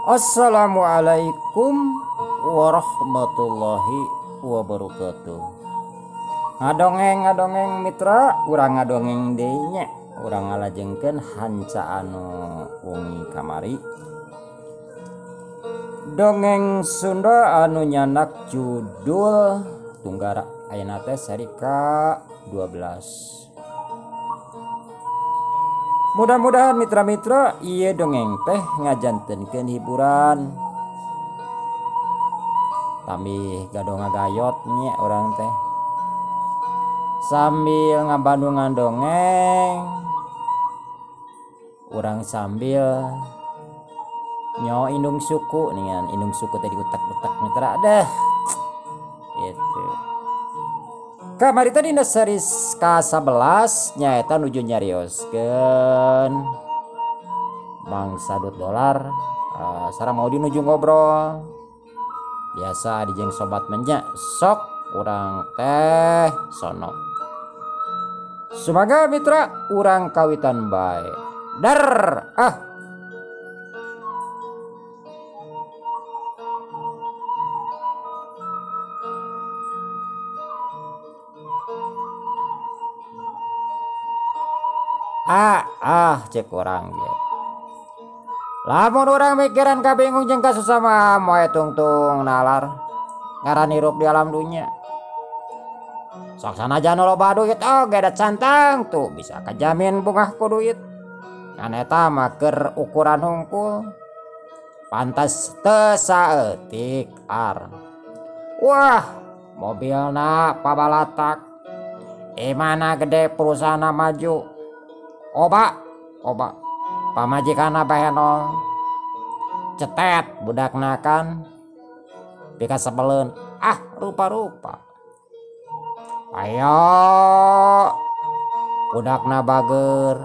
Assalamualaikum warahmatullahi wabarakatuh. Ngadongeng ngadongeng mitra, urang ngadongeng deui nya, urang ngalajengkeun hanca anu wengi kamari. Dongeng Sunda anu nyanak judul Tunggara ayeuna teh seri ka-12. Mudah-mudahan mitra-mitra ieu dongeng teh ngajantenkeun hiburan. Tambih gaduh ngagayot nya urang teh. Sambil ngabandungan dongeng, urang sambil nyo indung suku ningan indung suku teh diutek-utek mitra deh. Gitu. Kamari tadi dina series ka-11 nyaeta nuju nyarioskeun Mang Sadut Dolar sareng mau nuju ngobrol. Biasa dijeng sobat menya sok urang teh sono. Sumaga mitra urang kawitan bae. Dar ah. Ah cek urang ge. Lamun urang mikiran kabingung jeung kasusah moe tungtung nalar ngaran hirup di alam dunya. Sok sanajan loba duit oge da cantang tuh bisa kajamin bungah ku duit. Ngan eta mah keur ukuran hungkul. Pantes teu saeutik ar. Wah, mobilna pabalatak. Imana gede perusahaanna maju. Oba, oba, pamajikanna bahenol, cetet budakna kan, pikasebeleun, ah rupa-rupa. Ayo, budakna bager,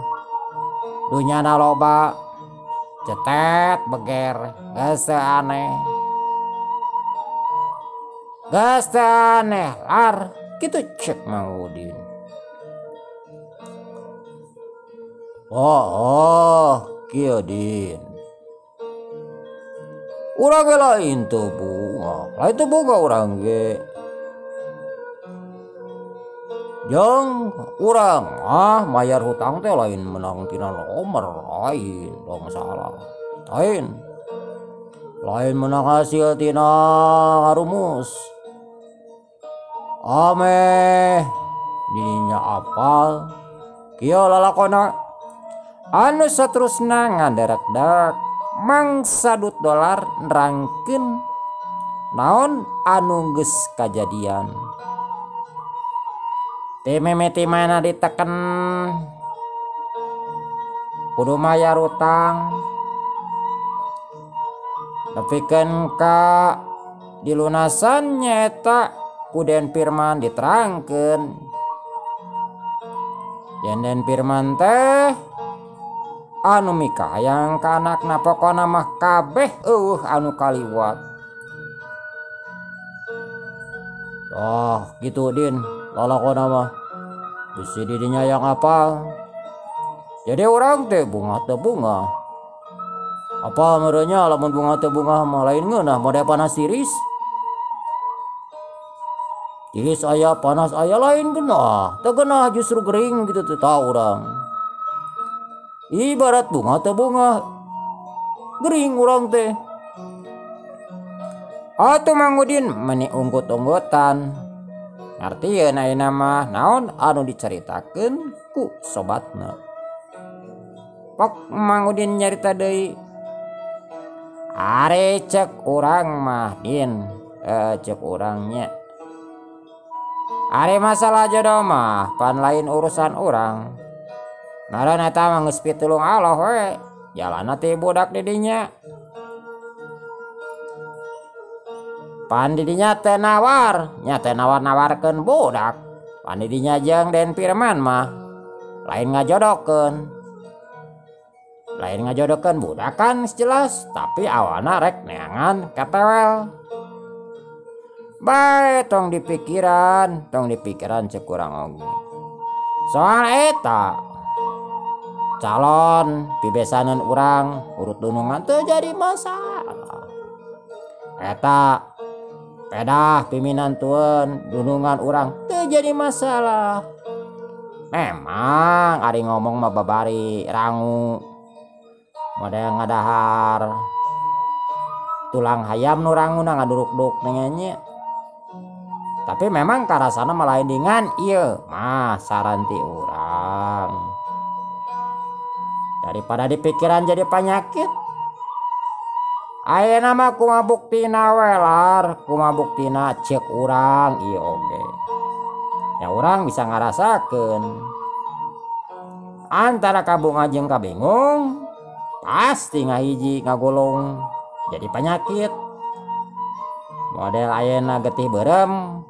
dunyana loba, cetet beger, geus teu aneh, geus teu aneh lar, kitu cek Mang Udin. Oh, kieu Din. Urang ge lain teu bunga, lain teu bunga urang ge. Jeung urang ah mayar hutang teh lain menang tina nomor, lain dong salah. Lain. Lain menang hasil tina ngarumus. Ameh dirinya apal kieu lalakona. Anu saterusna ngaderek-derek Mang Sadut Dolar nerangkeun naon anu geus kajadian. Teu mimiti mana diteken kudu mayar utang nepikeun ka dilunasan nyaeta ku Den Firman diterangkeun. Yen Den Firman teh anu mikayang ka anakna pokona mah kabeh eueuh anu kaliwat. Oh gitu Din, lalakona mah bisi didinya yang apal. Jadi urang teh bunga teu bunga. Apa merenya lamun bunga teu bunga mah lain ngeunah mode panas tiris. Tiris aya panas aya lain geunah. Teu geunah justru gering gitu teu tau urang. Ibarat bunga teu bunga gering urang teh. Atuh Mang Udin meni unggut-unggutan. Ngartieun ayeuna mah naon anu dicaritakeun ku sobatna. Pok Mang Udin nyarita deui. Are cek urang mah Din, cek urang nya. Are masalah jodoh mah pan lain urusan urang. Ngaran eta mah geus pitulung Allah we, jalanna ti budak di dinya. Pan di dinya teu nawar, nya teu nawar-nawarkeun budak. Pan di dinya jeung Den Firman mah lain ngajodokeun. Lain ngajodokeun budak kan jelas, tapi awalna rek neangan katewel. Bae tong dipikiran cek urang oge. Soal eta Calon pibesaneun urang urut dunungan teu jadi masalah. Eta pedah piminantueun dunungan urang teu jadi masalah. Memang ari ngomong mah babari rangu model ngadahar tulang hayam nu ranguna ngaduruk-duruk nya. Tapi memang karasana mah lain dengan ieu mah saran ti urang. Daripada dipikiran jadi penyakit. Ayeuna mah kumaha buktina we lar, kumaha buktina ceuk urang ieu oge. Ya urang bisa ngarasakeun. Antara kabunga jeung kabingung pasti ngahiji ngagolong jadi penyakit. Model ayeuna getih beureum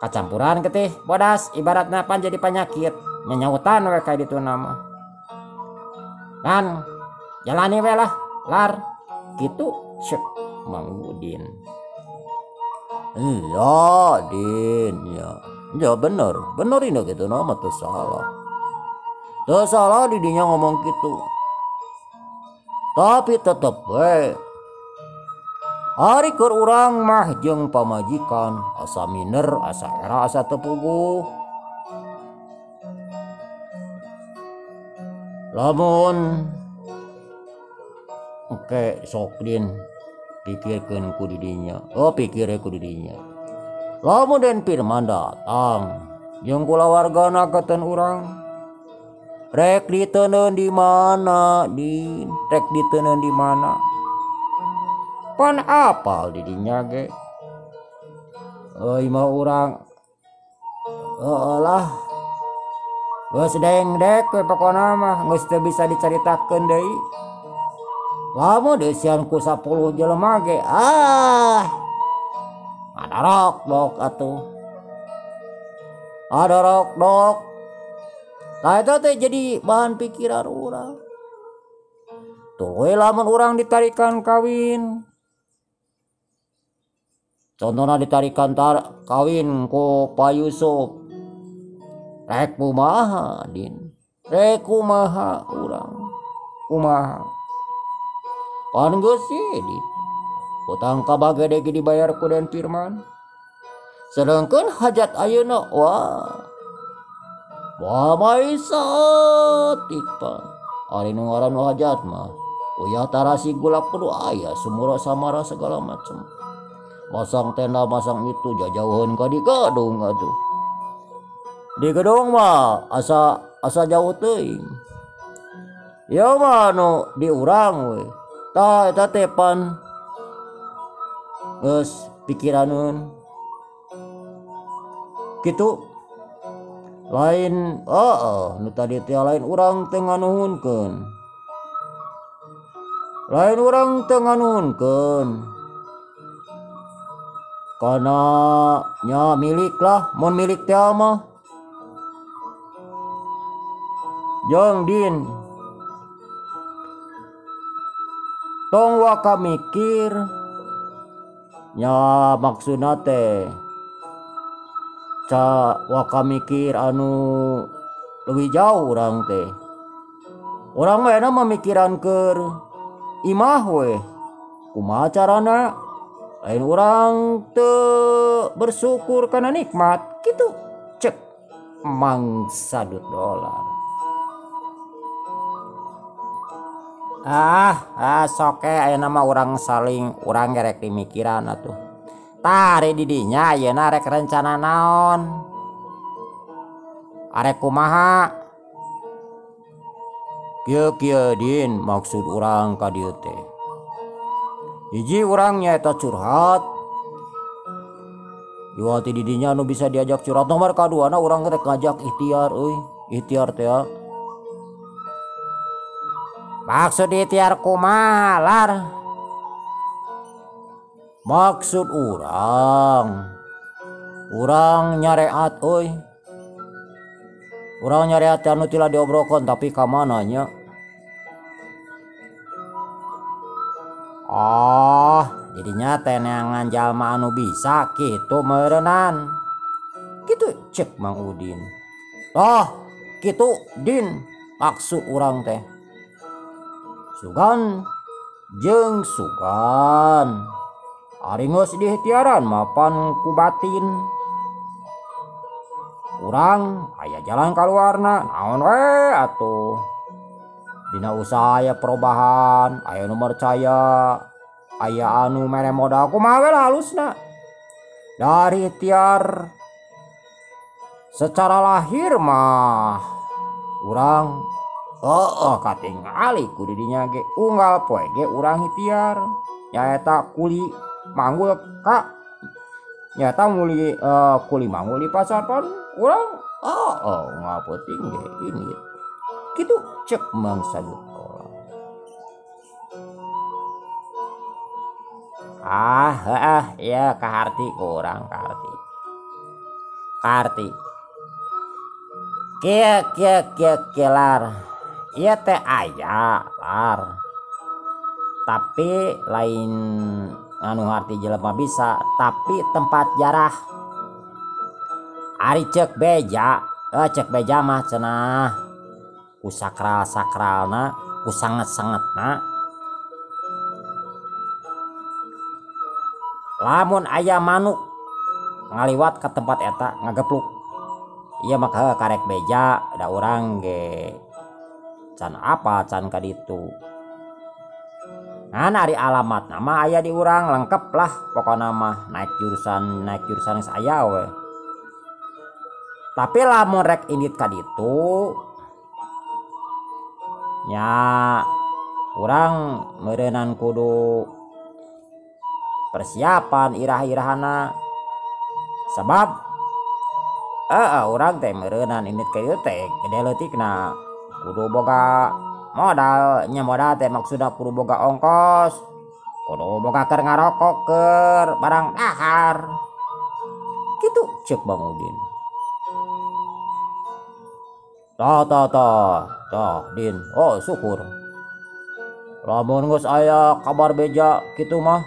kacampuran getih bodas ibaratna pan jadi penyakit, nyanyautan we ka dituna mah. Kan jalani we lah lar kitu ceuk Mang Udin. Iya Din ya. Ya bener, bener ini gitu nama teu salah. Teu salah didinya ngomong gitu. Tapi tetep we ari keur urang mah jeung pamajikan asa miner, asa era, asa teu puguh. Lamun oke sok Din pikirkeun ku didinya. Oh pikir ku didinya. Lamun Den Firman datang jeung kulawargana katen urang rek diteundeun di mana Din, rek diteundeun di mana? Pan apal didinya ge. Euy mah urang heueuh lah. Geus dengdek we pokona mah geus teu bisa dicaritakeun deui. Lamun deusian ku 10 jelema ge ah adarok dok atuh. Adarok dok. Nah itu teh jadi bahan pikiran urang. Tuluy lamun urang ditarikan kawin. Contohna ditarikan kawin ku Pak Yusuf. Rek kumaha Din? Rek kumaha urang? Kumaha? Pan geus Din. Hutang kabagede ge dibayar ku Den Firman. Sedangkan hajat ayeuna wah. Wah maisa tipa. Ari nu ngaran hajat mah uyah tarasi gula kudu aya sumura samara segala macam. Masang tenda masang itu jajauheun ka di gedung atuh. Di gedung mah asa jauh teuing. Ieu mah nu di urang we. Tah eta teh pan geus pikiraneun. Kitu lain heeh nu tadi teh lain urang teu nganuhunkeun. Lain urang teu nganuhunkeun. Kana nya milik lah, mun milik teh mah. Jeung Din tong waka mikir nya maksudna teh ca waka mikir anu leuwih jauh urang teh. Urang mah enak memikiran keur imah we. Kumaha carana lain urang teu bersyukur kana nikmat kitu cek Mang Sadut Dolar. Ah sok ayeuna mah urang saling urang gerek dimikiran atuh. Tah ari di dinya ayeuna rek rencana naon? Arek kumaha? Kieu-kieu Din maksud urang ka dieu teh. Hiji urang nyaeta curhat. Dua ti di dinya nu bisa diajak curhat. Nomor kaduana urang rek ngajak ikhtiar euy. Ikhtiar teh. Maksud ikhtiar kumaha lar? Maksud urang nyareat euy. Urang nyareat anu tila diobrolkeun tapi ka mana nya? Oh, jadinya teh neangan jalma anu bisa kitu meureunnan. Kitu cek Mang Udin. Oh, kitu Din. Maksud urang teh sugan jeung sugan ari geus diikhtiaran mapan ku batin urang aya jalan kaluarna naon we atuh dina usaha aya perubahan aya nu percaya aya anu mere modal kumaha we lah halusna dari ikhtiar secara lahir mah urang heeh katingali ku didinya ge unggal poe ge urang ikhtiar nyaeta kuli manggul ka nyaeta muli kuli manggul di pasar pan urang heeh unggal peuting ge ini kitu cek Mang Sadut. Ah heeh ya kaharti ku urang kaharti kaharti kieu kieu kieu kieu lar ieu teh aya lar tapi lain anu ngarti jelema bisa tapi tempat jarah ari cek beja cek beja mah cenah ku sakral-sakralna ku sanget-sangetna lamun aya manuk ngaliwat ke tempat eta ngagepluk ieu mah karek beja da urang ge can apa can ka ditu ngan ari alamat nama aya di urang lengkap lah pokona mah naik jurusan geus aya we tapi lamun rek indit ka ditu nya urang meureunan kudu persiapan irah-irahana sebab urang teh meureunan indit ka ditu teh gede leutikna kudu boga modal nya modal teh maksudna kudu boga ongkos kudu boga keur ngarokok keur barang dahar kitu cek Bang Udin. Toh toh toh toh Din, oh syukur lamun geus aya kabar beja kitu mah.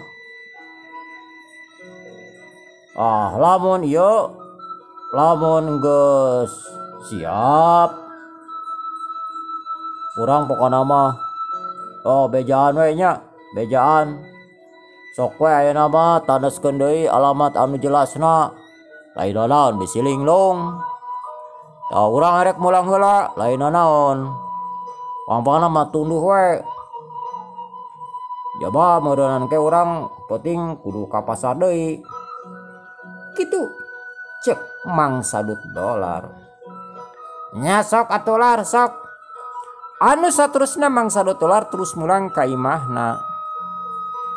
Ah lamun ieu lamun geus siap urang pokona mah oh bejaan we nya bejaan sok we ayeuna mah taneskeun deui alamat anu jelasna lain naon bisi linglung tah urang arek mulang heula lain naon pangpangna mah tunduh we jaba meureunnan ke urang penting kudu ka pasar deui kitu cek Mang Sadut Dolar nya sok atuh lar sok anu saterusna Mang Sadut Dolar terus mulang ka imahna.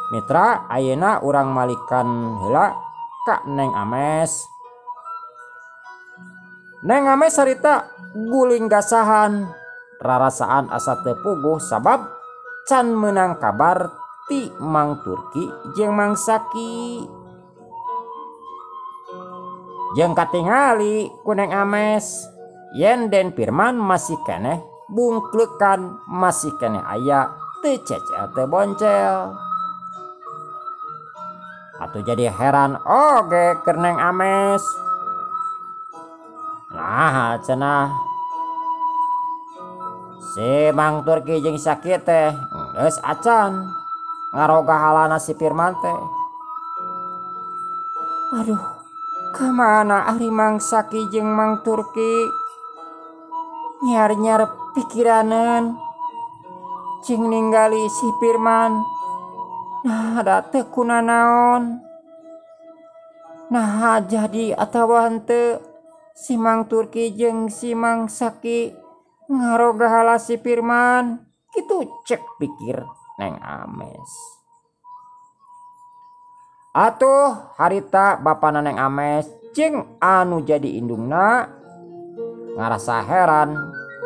Mitra ayeuna urang malikan heula ka Neng Ames. Neng Ames harita guling gasahan rarasaan asa teu puguh sabab can meunang kabar ti Mang Turki jeung Mang Saki. Jeung katingali ku Neng Ames yen Den Firman masih keneh bungklekan masih keneh aya teu cecel teu boncel. Atuh jadi heran oge keur Neng Ames. Nah cenah si Mang Turki jeung Saki teh geus acan ngaroga halana si Firman teh. Aduh kamana ari Mang Saki jeung Mang Turki nyar-nyar pikiraneun cing ninggali si Firman. Nah da teu kunanaon nah jadi atawa henteu si Mang Turki jeung si Mang Saki ngaroga hala si Firman kitu cek pikir Neng Ames. Atuh harita bapana Neng Ames jeung anu jadi indungna ngarasa heran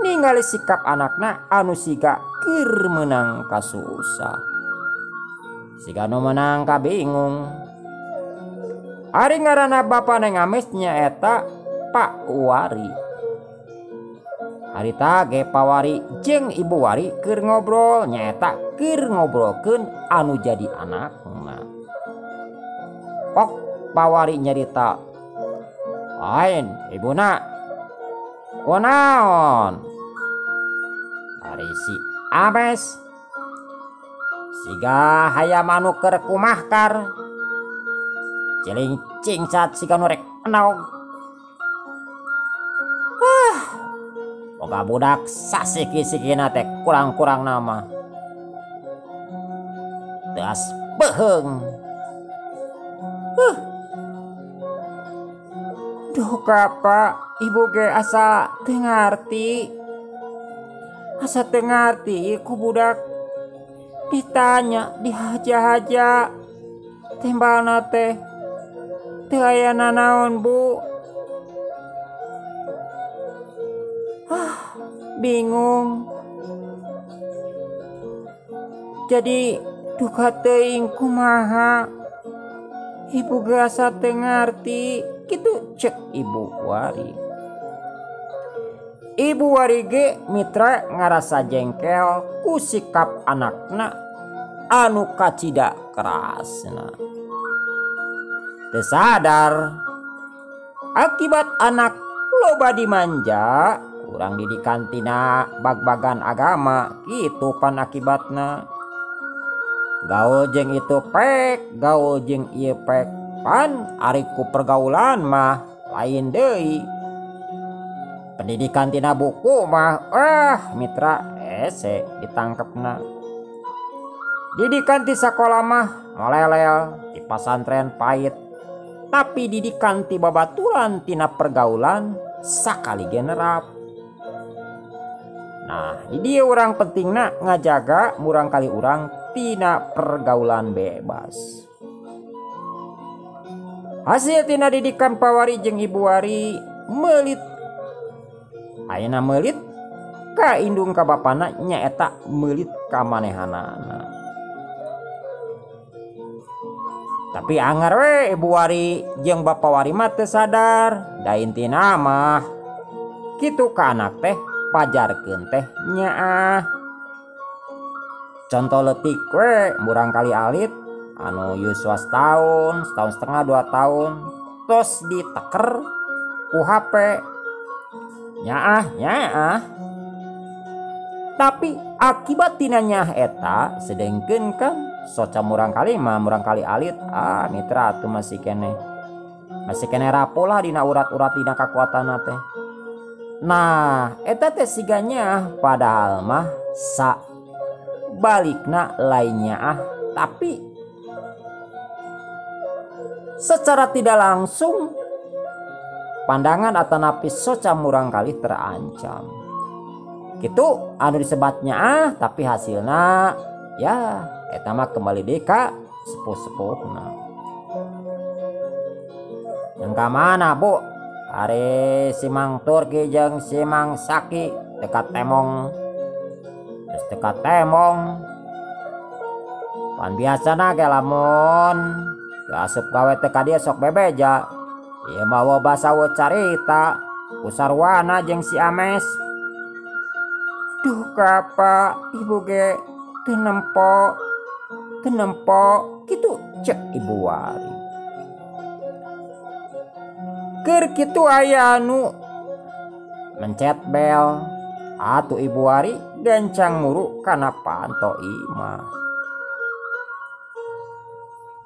ningali sikap anakna anu siga keur meunang kasusah siga nu meunang kabingung. Ari ngaranna bapa Neng Ames nyaeta Pak Wari. Harita ge Pawari jeung Ibu Wari keur ngobrol nyaeta keur ngobrolkeun anu jadi anakna. Pok Pawari nyarita, "Lain ibuna kunaon Ari si Ames siga hayam anu keur kumahkar ciling cingcat siga nu rek enog. Boga budak sasiki-sikina teh kurang-kurang nama teas beuheung. Duh kapa ibu ge asa teu ngarti. Asa teu ngarti ku budak ditanya dihaja-haja tembalna teh teu aya nanaon bu. Bingung. Jadi duka teuing kumaha. Ibu ge asa teu ngarti kitu cek Ibu Wari. Ibu Wari ge mitra ngarasa jengkel ku sikap anakna anu kacida kerasna. Teu sadar akibat anak loba dimanja kurang didikan tina bag-bagan agama kitu pan akibatna. Gaul jeung itu pek, gaul jeung ieu pek, pan ari ku pergaulan mah lain deui. Pendidikan tina buku mah mitra ese ditangkepna. Didikan ti sakola mah molelel, di pasantren pahit. Tapi didikan ti babaturan tina pergaulan sakali ge nerap. Nah, di dieu urang pentingna ngajaga murang kali urang tina pergaulan bebas. Hasil tina didikan Pawari jeung Ibu Wari meulit. Ayeuna meulit ka indung ka bapana nyaeta meulit ka manehanana. Tapi anger we Ibu Wari jeung Bapa Wari mah teu sadar, da intina mah kitu ka anak teh pajarkeun teh nyaah. Contoh leutik we murang kali alit anu yuswa setahun, setahun setengah, 2 tahun tos diteker ku HP. Nyaah nyaah. Tapi akibat tina nyaah eta sedengkeun kan soca murang kali mah murang kali alit mitra atuh masih keneh. Masih keneh rapuh lah dina urat-urat dina kakuatanna teh. Nah, eta teh siganya padahal mah sa balikna lainnya tapi secara tidak langsung pandangan atau napis soca murang kali terancam. Gitu anu disebatnya tapi hasilna ya eta mah kembali deui ka sepuh-sepuhna. Yang ka mana bu? Ari si Mang Turki jeung si Mang Saki dekat temong. Terus dekat temong. Pan biasana ge lamun asup gawe teh ka dieu sok bebeja. Ieu mah basa carita ku sarwana jeung si Ames. Duh kapa ibu ge teu nempo. Teu nempo kitu cek Ibu Wari. Keur kitu aya anu mencet bel. Atuh Ibu Wari gancang muru kana panto imah.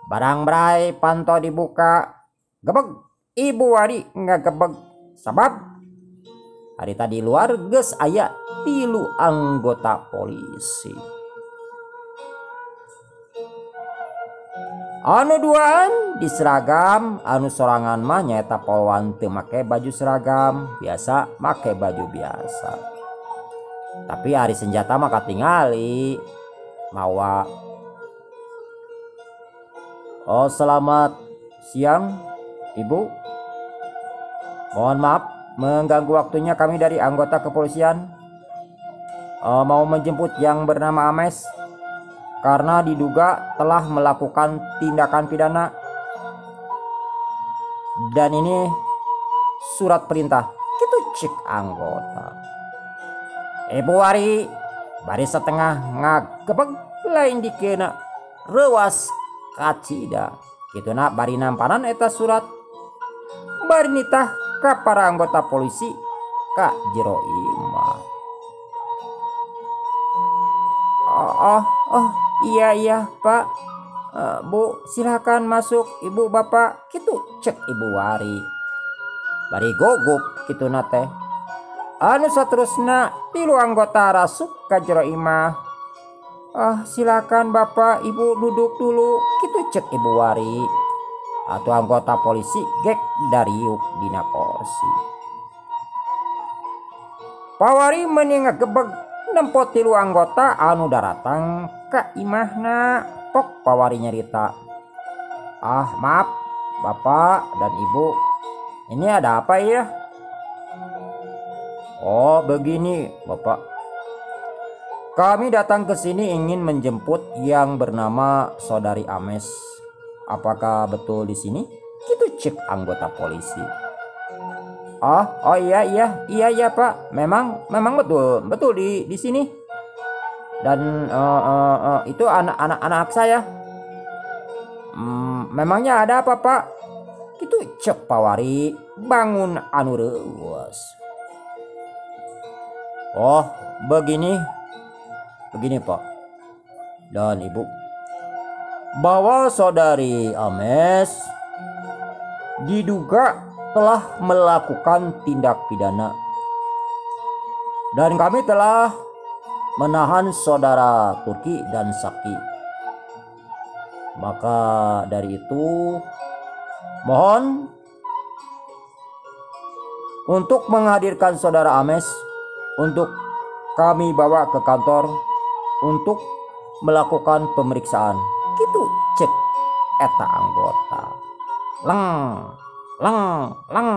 Barang brai panto dibuka, gebeg Ibu Wari ngagebeg sabab hari tadi luar geus aya 3 anggota polisi. Anu duaan di seragam, anu sorangan mah nyaeta polwan teu make baju seragam, biasa make baju biasa. Tapi ari senjata mah katingali mawa. Oh, selamat siang Ibu. Mohon maaf mengganggu waktunya, kami dari anggota kepolisian. Mau menjemput yang bernama Ames karena diduga telah melakukan tindakan pidana. Dan ini surat perintah. Gitu cek anggota. Ibu Wari bari setengah ngagebeg lain dikena rewas kacida. Kitu na bari nampanan eta surat. Bari nitah ka para anggota polisi ka jero imah. Oh, oh iya iya Pak, Bu, silakan masuk, Ibu Bapak, kitu cek Ibu Wari. Bari gugup kituna teh. Anu saterusna tilu anggota rasuk ka jero imah. Ah, silakan Bapak Ibu duduk dulu, kitu cek Ibu Wari. Atau anggota polisi gek dariuk dina kursi. Pawari meuni ngagebeg nempo tilu anggota anu daratang ka imahna. Pok Pawari nyarita. Ah, maaf Bapak dan Ibu, ini ada apa ya? Oh, begini Bapak, kami datang ke sini ingin menjemput yang bernama Saudari Ames. Apakah betul di sini? Gitu cek anggota polisi. Oh, oh iya iya iya iya Pak, memang betul betul di sini. Dan itu anak-anak saya. Memangnya ada apa Pak? Gitu cek Pawari bangun anu reuas. Oh, begini Pak dan Ibu, bahwa Saudari Ames diduga telah melakukan tindak pidana dan kami telah menahan Saudara Turki dan Saki. Maka dari itu mohon untuk menghadirkan Saudara Ames untuk kami bawa ke kantor untuk melakukan pemeriksaan. Gitu cek eta anggota. Leng leng leng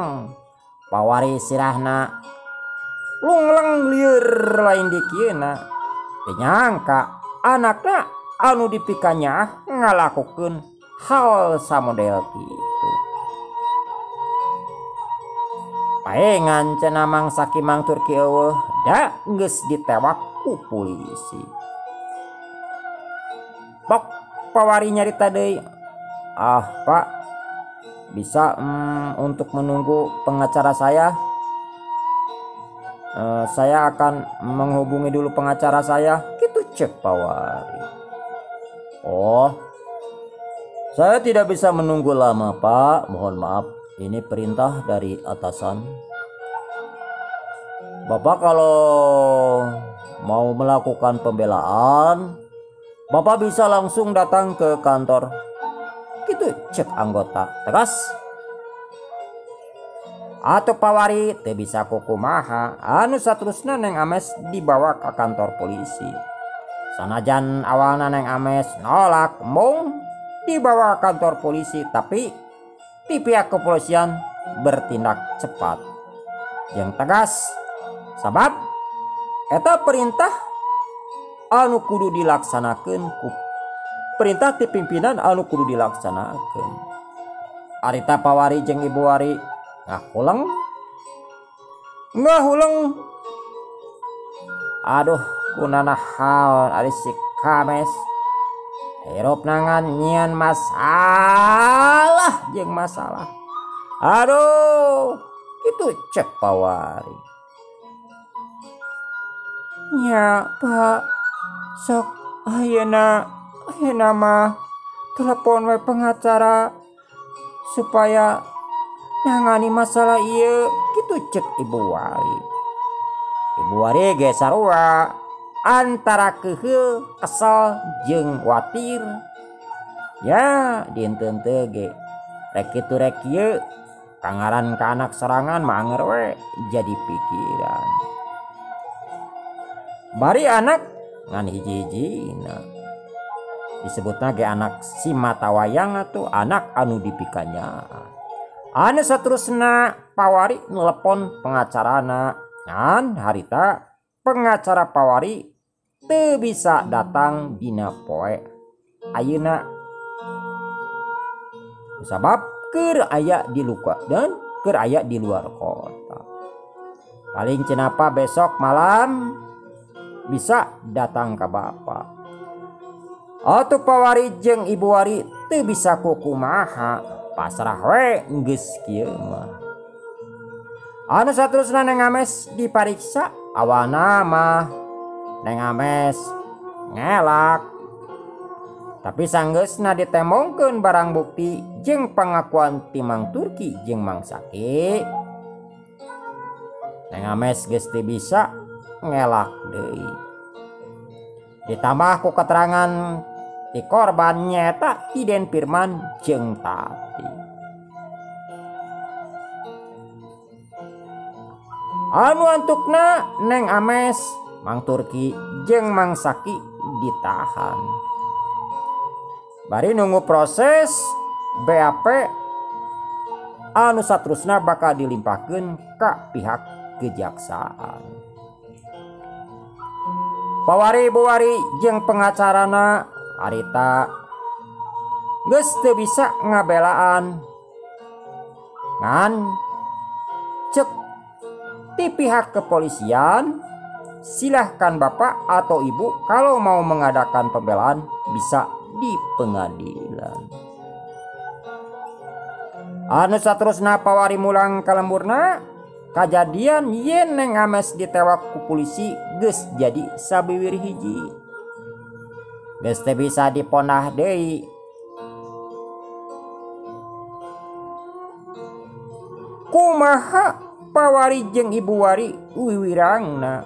Pawari sirahna lungleng lieur lain dikieuna. Teu nyangka anakna anu dipikanya ngalakukeun hal samodel kitu. Paengan cenah Mang Saki Mang Turki eueuh da geus ditewak ku polisi. Pok Pawari nyarita deui. Ah Pak, bisa untuk menunggu pengacara saya. Saya akan menghubungi dulu pengacara saya. Gitu cek Pawari. Oh, saya tidak bisa menunggu lama Pak, mohon maaf, ini perintah dari atasan. Bapak kalau mau melakukan pembelaan, Bapak bisa langsung datang ke kantor. Gitu cek anggota tegas. Atau Pawari teu bisa kukumaha, anu saterusna Neng Ames dibawa ke kantor polisi. Sanajan awalna Neng Ames nolak mung dibawa ke kantor polisi, tapi di pihak kepolisian bertindak cepat yang tegas, sabab eta perintah anu kudu dilaksanakeun ku perintah ti pimpinan anu kudu dilaksanakeun. Arita Pawari jeung Ibu Wari ngahuleng ngahuleng. Aduh, kunana haon ari si Kames hirup nangan nyian masalah jeung masalah. Aduh, kitu cek Pawari. Nya Pak, sok ayeuna ayeuna mah telepon we pengacara supaya nangani masalah ieu, kitu cek Ibu Wari. Ibu Wari ge sarua antara keuheul, kesel jeung watir. Ya, dinten teu ge rek kitu rek kieu kangaran ka anak sorangan mah anger we jadi pikiran. Bari anak ngan hiji-hijina. Disebutna ge anak si mata wayang atuh anak anu dipikanya. Anu saterusna Pawari nelepon pengacarana. Ngan harita pengacara Pawari teu bisa datang dina poe ayeuna. Sabab keur aya di luka dan keur aya di luar kota. Paling cenapa besok malam bisa datang ke bapak. Atuh Pawari jeung Ibu Wari teu bisa kukumaha, pasrah we geus kieu mah. Anu saterusna Neng Ames dipariksa, awalna mah Neng Ames ngelak. Tapi sanggeusna ditembongkeun barang bukti jeung pangakuan ti Mang Turki jeung Mang Saki, Neng Ames geus teu bisa ngelak deui. Ditambah ku keterangan ti korban nyaeta Iden Firman jeung Tati. Anu antukna Neng Ames, Mang Turki jeung Mang Saki ditahan. Bari nunggu proses BAP anu saterusna bakal dilimpahkeun ka pihak kejaksaan. Pawari buwari jeung pengacarana harita geus teu bisa ngabelaan. Ngan cek ti pihak kepolisian, silahkan bapak atau ibu kalau mau mengadakan pembelaan bisa di pengadilan. Anu saterusna pawari mulang ka lemburna, kajadian yen Neng Ames ditewak ku polisi geus jadi sabiwir hiji. Geus teu bisa diponah deui. Kumaha pawari jeung ibu wari wiwirangna?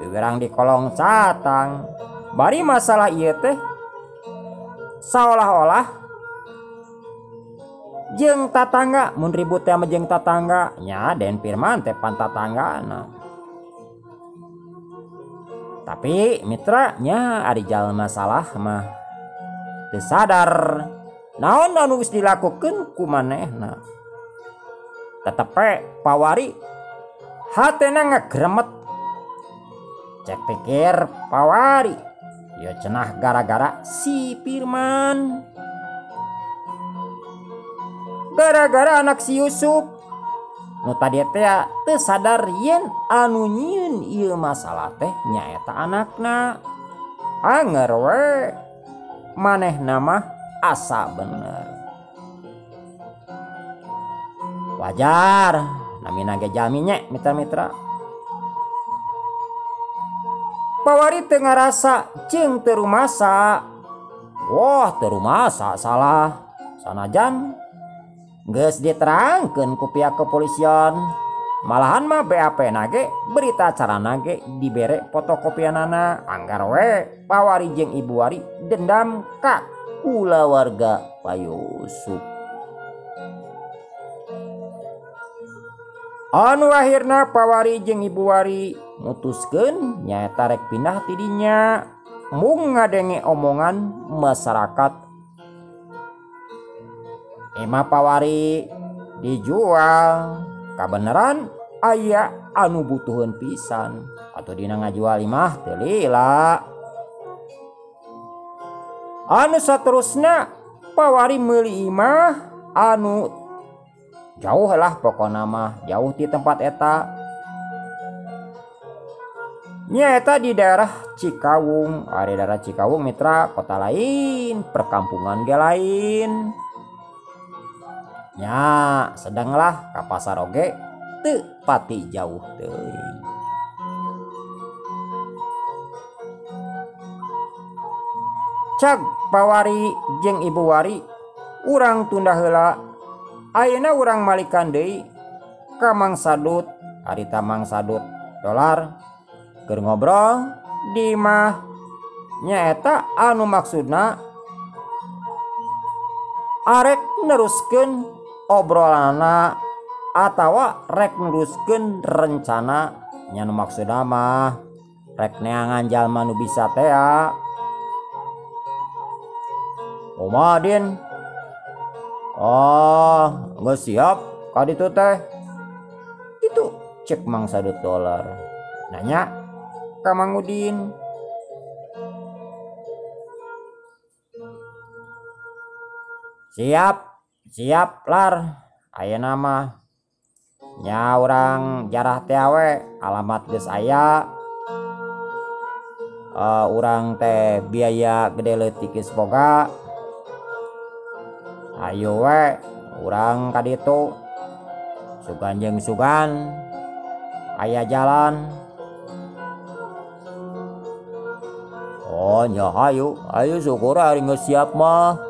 Wiwirang di kolong catang. Bari masalah ieu teh seolah-olah jeung tatangga, mun ribut teh jeung tatangga nya Den Firman teh pan tatanggana. Tapi mitra nya ari jalma masalah mah teu sadar naon anu geus dilakukeun ku manehna. Tetep we pawari hatena ngagremet. Cek pikir pawari ya cenah gara-gara si Firman, gara-gara anak si Yusuf nu tadi teh teu sadar yen anu nyieun ieu masalah teh nyaeta anakna. Anger we manehna mah asa bener. Wajar namina ge jalmi nya mitra-mitra. Pawari teu ngarasa jeung teu rumasa. Wah, teu rumasa salah. Sanajan geus diterangkeun ku pihak kepolisian, malahan mah BAP na ge berita acarana ge dibere fotokopianana. Anggar we pawari jeung ibu wari dendam ka kulawarga Pak Yusuf. Anu akhirna pawari jeung ibu wari mutuskeun nyaeta rek pindah ti dinya mung ngadenge omongan masyarakat. Imah pawari dijual kabeneran aya anu butuheun pisan atau dina ngajual imah teu lila. Anu saterusna pawari meuli imah anu jauh lah pokona mah, jauh ti tempat eta. Nyaeta di daerah Cikawung. Ari daerah Cikawung mitra kota lain, perkampungan ge lain. Nya sedanglah ka pasar oge teu pati jauh teuing. Cag pawari jeung ibu wari urang tunda heula. Ayeuna urang malikan deui ka Mang Sadut. Harita Mang Sadut dolar keur ngobrol di imah nyaeta anu maksudna arek neruskeun obrolanana atawa rek neruskeun rencana nya nu maksudna mah rek neangan jalma nu bisa tea. Kumaha Din? Oh, geus siap ka ditu teh. Itu cek Mang Sadut dolar. Nanya ka Mang Udin. Siap, siap lar. Ayeuna mah nya urang jarah teh we, alamat geus aya. Urang teh biaya gede leutik geus boga. Ayo we urang ka ditu. Sugan jeung sugan aya jalan. Oh nya hayu, hayu syukur ari geus siap mah.